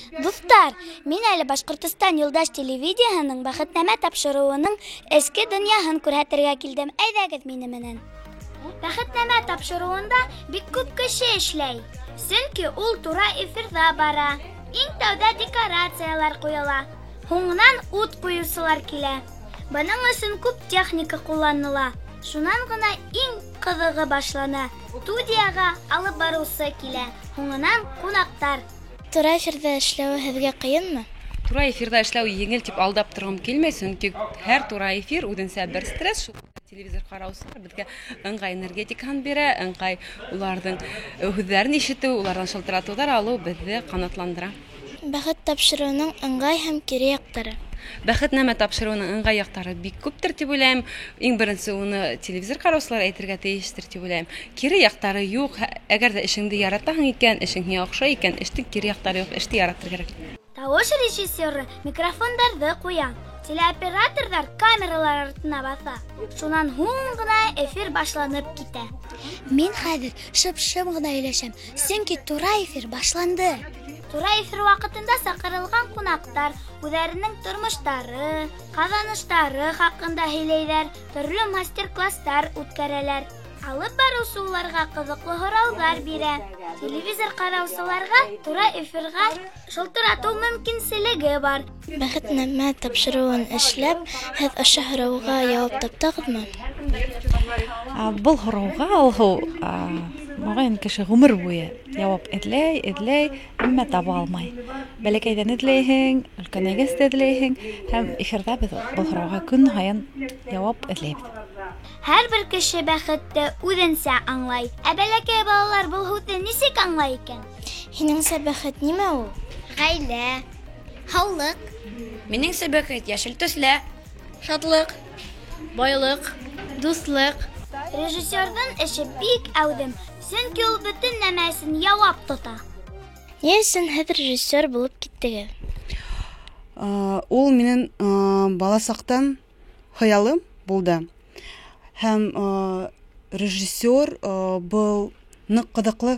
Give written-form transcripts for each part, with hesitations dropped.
Дуҫтар, мин әле Башҡортостан юлдаш телевидениеһының Бәхетнамә тапшырыуының эске донъяһын күрһәтергә килдем. Әйҙәгеҙ мине менән. Бәхетнамә тапшырыуында бик күп кеше эшләй. Сөнки ул тура эфирҙа бара. Иң тәүҙә декорациялар ҡуйыла. Һуңынан ут ҡуйыусылар килә. Бының өсөн күп техника ҡулланыла. Шунан ғына иң ҡыҙығы башлана. Студияға алып барыусы килә. Һуңынан ҡунаҡтар. Тура эфирҙа эшләүе һеҙгә ҡыйынмы? Тура эфирҙа эшләү еңел тип алдап торғом килмәй, сөнки һәр тура эфир үҙенсә бер стресс. Шул телевизор ҡараусылар беҙгә ыңғай энергетикаһын бирә, ыңғай уларҙың һүҙҙәрен ишетеү, уларҙан шылтыратыуҙар алыу беҙҙе ҡанатландыра. Бәхет тапшырыуының ыңғай һәм кире яҡтары. Бәхетнамә тапшырыуының ыңғай яҡтары бик күптер тип уйлайым. Иң беренсе уны телевизор ҡараусылар әйтергә тейештер тип уйлайым. Кире яҡтары юҡ. Әгәр ҙә эшеңде яратаһың икән, эшең һиңә оҡшай икән, эштең кире яҡтары юҡ, эште яратыр кәрәк. Тауыш режиссеры микрофондарҙы ҡуя. Телеоператорҙар камералар артына баҫа. Шунан һуң ғына эфир башланып китә. Мин хәҙер шып-шым ғына һөйләшәм, сөнки тура эфир башланды. Тура эфир ваҡытында саҡырылған ҡунаҡтар үҙҙәренең тормоштары, ҡаҙаныштары хаҡында һөйләйҙәр, төрлө мастер-кластар үткәрәләр. Алып барыусы уларға ҡыҙыҡлы һорауҙар бирә. Телевизор ҡараусыларға тура эфирға шылтыратыу мөмкинселеге бар. Бәхетнамә тапшырыуын эшләп, һеҙ ошо һорауға яуап таптығыҙмы? Был һорауға, Алһыу, моғайын, кеше ғүмер буйы яуап эҙләй, эҙләй, әммә таба алмай. Бәләкәйҙән эҙләйһең, өлкәнәйгәс тә эҙләйһең, һәм эфирҙа беҙ был һорауға көн һайын яуап эҙләйбеҙ. Һәр бер кеше бәхетте үҙенсә аңлай. Ә бәләкәй балалар был һүҙҙе нисек аңлай икән? Һинеңсә бәхет нимә ул? Ғаилә, һаулыҡ. Минеңсә бәхет йәшел төҫлә. Шатлыҡ, байлыҡ, дуҫлыҡ. Режиссерҙың эше бик әүҙем, сөнки ул бөтөн нәмә өсөн яуап тота. Ни өсөн һеҙ режиссер булып киттегеҙ? Ул минең бала саҡтан хыялым булды. Һәм режиссер был ныҡ ҡыҙыҡлы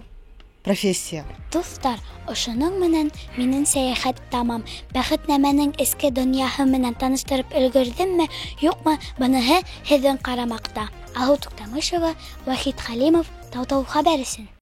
профессия. Дуҫтар, ошоноң менән минең сәйәхәт тамам. Бәхетнамәнең эске донъяһы менән таныштырып өлгөрҙөммө, юҡмы, быныһы һеҙҙең ҡарамаҡта. Алһыу Туҡтамышева, Вахит Хәлимов, Тау-Тау хәбәр өсөн.